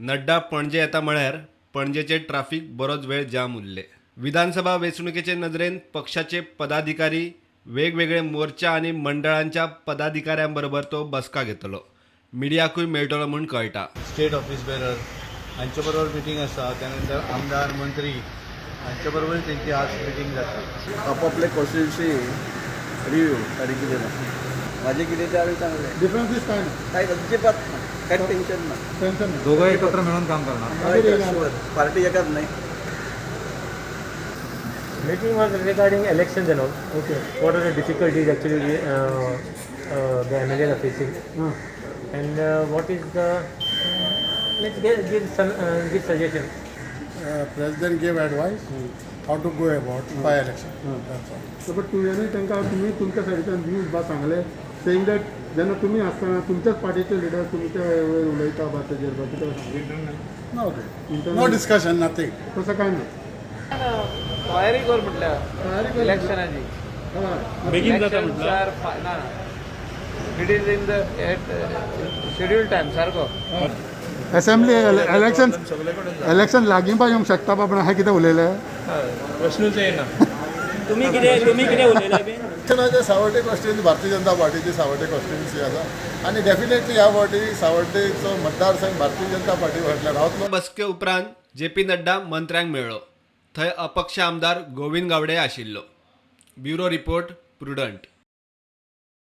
नड्डा पणजे येता म्हळ्यार पणजेचे ट्राफीक बरोच वेळ जाम उरले. विधानसभा वेंचणुकेचे नदरेन पक्षाचे पदाधिकारी, वेगवेगळे मोर्चा आनी मंडळांच्या पदाधिकाऱ्यांबरोबर तो बसका घेतलो. मिडियाकूय मेळटलो म्हूण कळटा. स्टेट ऑफिस बेरर हांचे बरोबर मिटींग आसा. त्यानंतर आमदार, मंत्री हांचे बरोबर तेंची आज मिटींग जाता. आपापले कॉन्स्टिट्युन्सी रिव्ह्यू ताणी कितें ना, माझे कितें ते हांवें सांगलें. डिफरन्सीस काय ना? काय अजिबात ना, काय टेन्शन ना. टेन्शन ना. दोघं एकत्र मिळून काम करणार. शुअर, पार्टी एकाच नाही. Meeting was regarding elections and all. What are the difficulties actually the MLAs are facing, and what is the let's get, give some give suggestion. President gave advice how to go about by election. That's all. But तुवें तांकां, तुमी तुमच्या सायडीच्यान views बा सांगले, saying that जेन्ना तुमी आसतना तुमच्याच पार्टीचे लिडर तुमच्या वयर उलयता बा, तेजेर बा कितें सांगलें? No, no discussion, nothing. तसं काय ना. तयारी कर म्हटल्यार. तयारी कर. इलेक्शनाची. हय. बेगीन जाता म्हटलं. ना, it is in the schedule time सारको. असेंब्ली इलेक्शन, इलेक्शन लागीं बा येवंक शकता बा, पण अशें कितें उलयलें? प्रश्नच येना. तुम्ही कितें उलयले बी? इलेक्शनाचे सावड्डे कॉन्स्टिट्युन्सी, भारतीय जनता पार्टीची सावड्डे कॉन्स्टिट्युन्सी आसा आनी डेफिनेटली ह्या फावटी सावड्डेचो मतदारसंघ भारतीय जनता पार्टी फाटल्यान रावतलो. बसके उपरांत जे पी नड्डा मंत्र्यांक मेळ्ळो. थंय अपक्ष आमदार गोविंद गावडे आशिल्लो. Bureau report, Prudent.